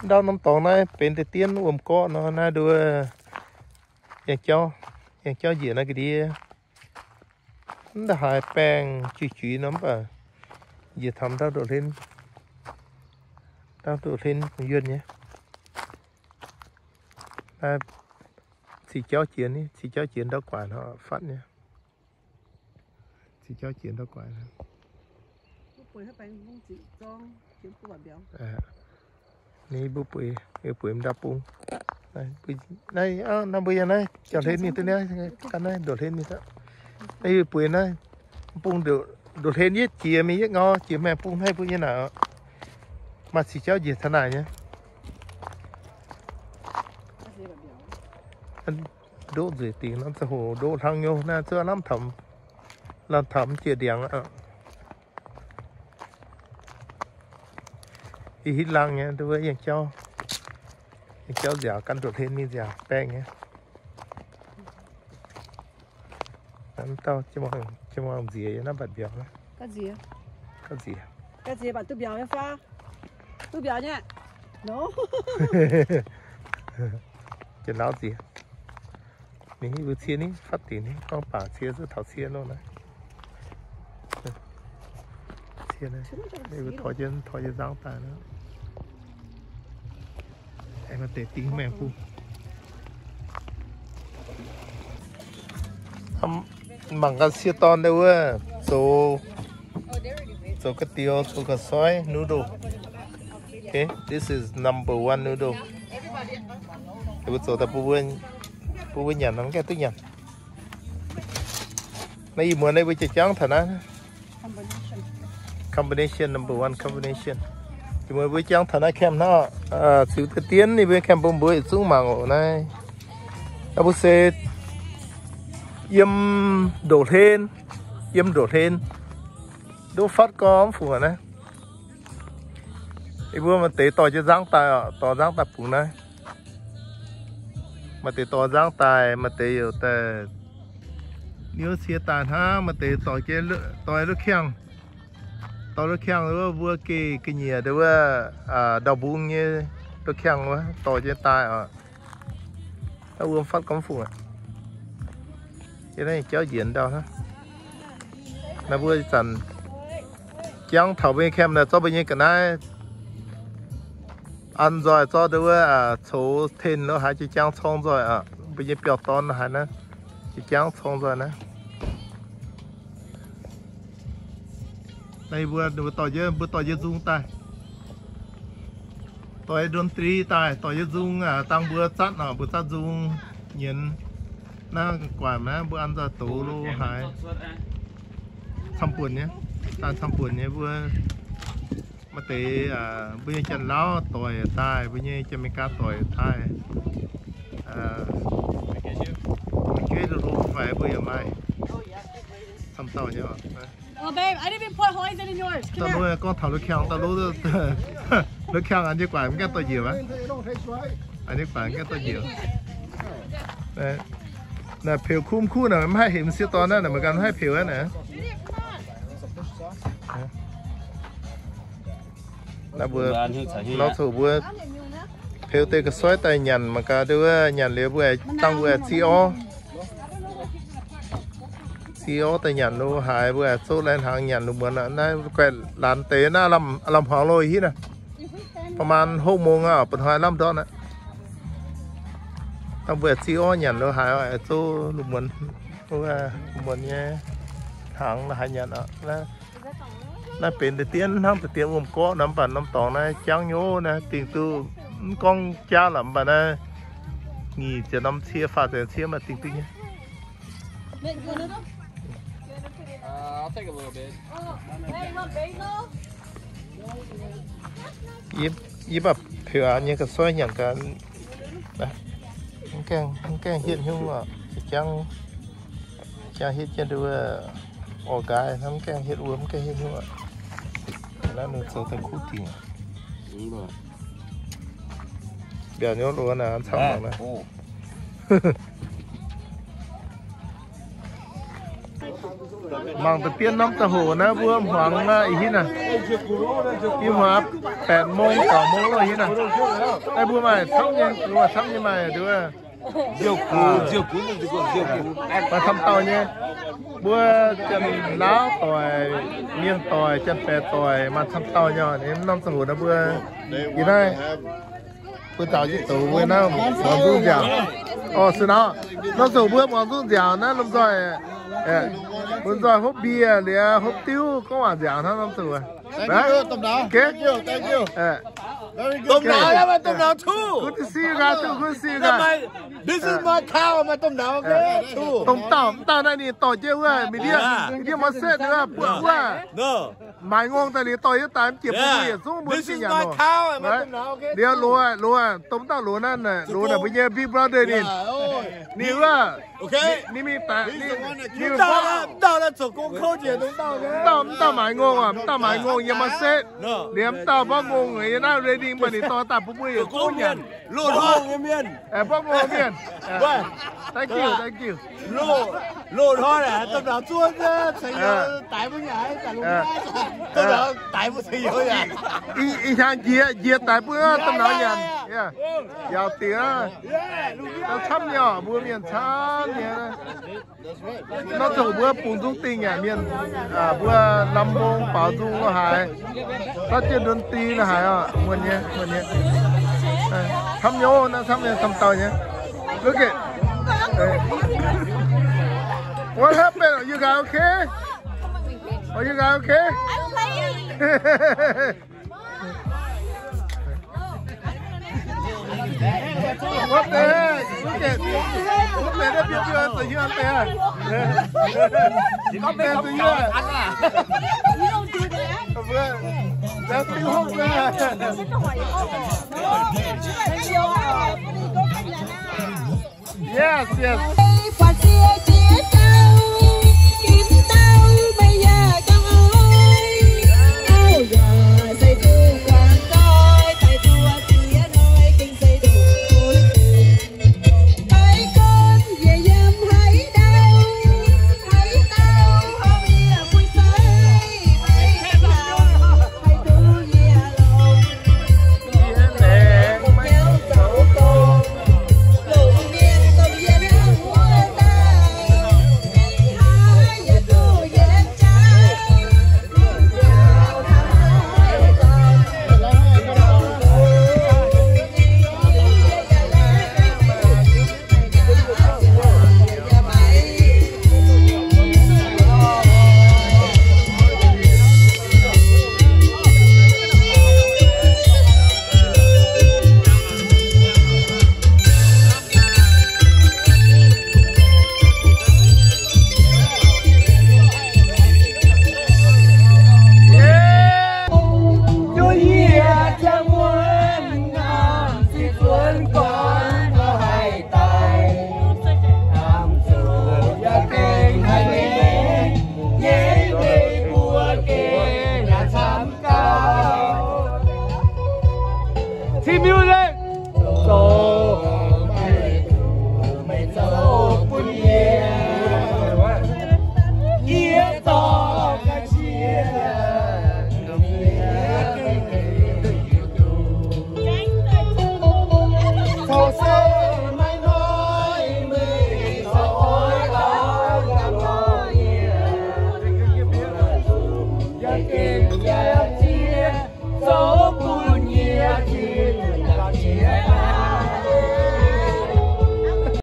Ndau norm dorngx naaiv benx deix dien wuom-gorqv nor, naaiv nduov yangh jauv, yangh jauv njiec naaiv ga'ndiev. Mv daaih haaix baengh juiz-juiz nor, mv baac njiec taux ndau ndoqv hlen, ndau ndoqv hlen yuonh nyei. Naaiv cih jauv jiex ni, cih jauv jiex ndau guaaic nor fatv nyei. Cih jauv jiex ndau guaaic nor. Ni mbuo bueix, bueix ndau bung. Naaiv, naaiv mbuo yangh naaiv jauv hlen mingh duqv naaiv, gan naaiv ndoqv hlen mingh duqv. Naaiv yie bueix naaiv bung ndoqv hlen yietv jiex mingh yietv ngau, jiex maengx bung naaiv mbuo nyei naaic. Maaih cih jauv njiec taux naaic nyei. Ndoqv nzueic dingc nor, ziangh hoc ndoqv hlang nyouv naaiv, zuov lamh taux, lamh taux m'jiex ndiangx aqv. Ih hitv laangh nyei, nduov yangh jauv, yangh jauv nziaauc, gan ndoqv hlen mingh nziaauc baengh nyei. Dauh jiex muangx nziex yiem naaiv mbatc mbiauz. Gauh nziex. Gauh nziex. Gauh nziex mbatc duqv mbiauz nyei fai? Duqv mbiauz nyei. Nor. Janx-laauv nziex. Ninh mbuo cie ni, fatv dingc ni, gorngv baac cie zuqc taux cie loh naaiv. Cie naaiv, ninh mbuo tor jienv, tor jienv nzangv daaih naaiv. Aengx maaih deix dingh maengx bung. Mangc gaax, cie dorn deix wuov zoux, zoux ga'dioux, zoux ga'soiv noodle. Okay, this is number one noodle. Ninh mbuo zoux daaih bun mbuo, bun mbuo nyanc, mv gaengh duqv nyanc. Naaiv ih muonz naaiv mbuo jiex jangv taux naaiv. Combination, number one combination. Ih muonz mbuo jangv taux naaiv camp hnangv, ziux deix dien ninh mbuo camp bun mbuo yietc zungv mangc oc naaiv. Naaiv mbuo se yiem ndoqv hlen, yiem ndoqv hlen, ndoqv fatv gormx fungc aqv naaiv. Yie mbuo maaih deix dorh jienv nzangv daaih oc, dorh nzangv daaih bungx naaiv. Maaih deix dorh nzangv daaih, maaih deix youc daaih niouv cie daaih hnangv, maaih deix dorh jienv, dorh lotv kiangh, dorh lotv kiangh wuov mbuo geh ga'nyiec deix wuov ndau-mbung nyei lotv kiangh wuov dorh jienv daaih oc. Naaiv wuom fatv gormx fungc aqv. Yie naaiv jauv njiec ndau hnangv. Naaiv mbuo zanc jangv taux mbuo nyei camp naaic zorqv mbuo nyei ga'naaiv an nzoih zorqv deix wuov coux ten lo haaix jiex jangv corng nzoih aqv. Mbuo nyei biauv-dorn lo haaix naaiv jiex jangv corng nzoih naaiv. Naaiv mbuo, mbuo dorh jienv, mbuo dorh jienv nzung daaih. Dorh ndon dri daaih, dorh jienv nzung dangh mbuo zatv nor, mbuo zatv nzung nyienz. Naaiv guaaic naaiv mbuo an nzoih douz lo haaix. Camv-buonc nyei, daaih camv-buonc nyei mbuo. Maaih deix mbuo nyei Janx-Lauv doic daaih, mbuo nyei Janx-Meigaa doic daaih. Maiv geh lo fai mbuo yaac maaih camv dauh nyei oc. Oh, babe, I didn't even put hoisin in yours. Come here. Gorngv taux lotv kiangh, daaih lotv, lotv kiangh an jienv guaaic mv gaengh dorh njiec aqv. An jienv guaaic mv gaengh dorh njiec. Naaiv peux kumv kuv naaic maiv haih hemx sieqv dorn naaiv, naaic maiv gan maiv haih peux aqv naaic. Naaiv mbuo lauh coc mbuo peux deix ga'soiv daaih nyanc mangc gaax, nduov nyanc liuz mbuo dangh mbuo zi orv. Zi orv daaih nyanc lo haaix mbuo zoqv lai hnaangx nyanc lo muonz aqv. Naaiv guaih laanh deix naaiv lamh hmuangx lo hitv naaiv. ประมาณ หกโมง aqv, bun hnoi lamh ndortv aqv. Dangh mbuo zi orv nyanc lo haaix zoqv lo muonz, lo muonz nyei hnaangx lo haaix nyanc aqv. Naaiv benx deix dien hnangv deix dien wuom-gorqv nor, mv baac norm dorngx naaiv jangv nyei naaiv, dingc duqv mv gorngv jaav lorqc, mv baac naaiv nyic ziepc norm cie, faah ziepc cie maaih dingc duqv nyei. Yie, yie mv baac peux aqv nyei ga'soiv nyanc gaax. Mv gaengh, mv gaengh hietv hnyouv oc. Jangv, jangv hietv jienv nduov orv nqaai hnangv, mv gaengh hietv wuom, mv gaengh hietv hnyouv oc. Naaiv ninh zoux daaih kuv dingc. Mbiaauc nyei loz naaic, camv mangc naaiv. Mangc deix bienv norm ziangh hoc naaiv mbuo hmuangx ih hnoi naaiv, ih hmuangx แปดโมง เก้าโมง loh ih hnoi naaiv. Naaiv mbuo maaih camv nyei, mbuo maaih camv nyei maaih nduov, maaih camv dauh nyei. Mbuo Janx-Laauv doic, Mienh doic, Janx-Baeqc doic maaih camv dauh nyei. Norm ziangh hoc naaiv mbuo ih hnoi naaiv mbuo zaux jienv douz mbuo naaiv muangx nzung nziaauc. Orv, se nor, norm ziangh hoc mbuo muangx nzung nziaauc naaiv lomh nzoih, lomh nzoih hopv mbie liuz hopv diuv gorngv waac nziaauc hnangv norm ziangh hoc. Good to see you guys too. Good to see you guys. This is my town, my town. Domh dauh, mv dauh naaiv ninh dorh jienv wuov, mingh ndiev, mingh ndiev Mose wuov, buatc wuov. Maaiz ngongh daaih liuz dorh yie daaih mv jiex bun mbuo yietc zungv mbuo zingh nyanc nor. Liuz loz, loz, domh dauh loz naaiv, loz naaic mbuo nyei big brother ninh. Ninh wuov, ninh mingh daaih, ninh dauh, mv dauh maaiz ngongh aac, mv dauh maaiz ngongh yiem Mose. Liuz mv dauh mborqv ngongh yiem naaiv ready mv baac ninh dorh daaih bun mbuo yietc zungv nyanc. Loz-hnoi nyei mienh. Mborqv ngongh mienh. Thank you, thank you. Loz-hnoi naaic, domh nauz zuov ceix youz daix mbuo nyanc, domh nauz daix mbuo ceix youz nyanc. Ih hnyangx njiec, njiec daix bun domh nauz nyanc. Yaac dingc aqv. Camv nyei oc, mbuo mienh camv nyei. Norm ziangh hoc mbuo bungx nzung dingh aqv mienh, mbuo lamh mbong baaux nzung lo haaix, zorqv jienv ndon di lo haaix oc, muonh nyei, muonh nyei. Camv nyei, naaiv camv nyei, camv dauh nyei. Look at. What happened? You guys okay? Are you guys okay? What the heck? Look at this. What the heck? What the heck? That's too hot, man. Yes, yes. Team music.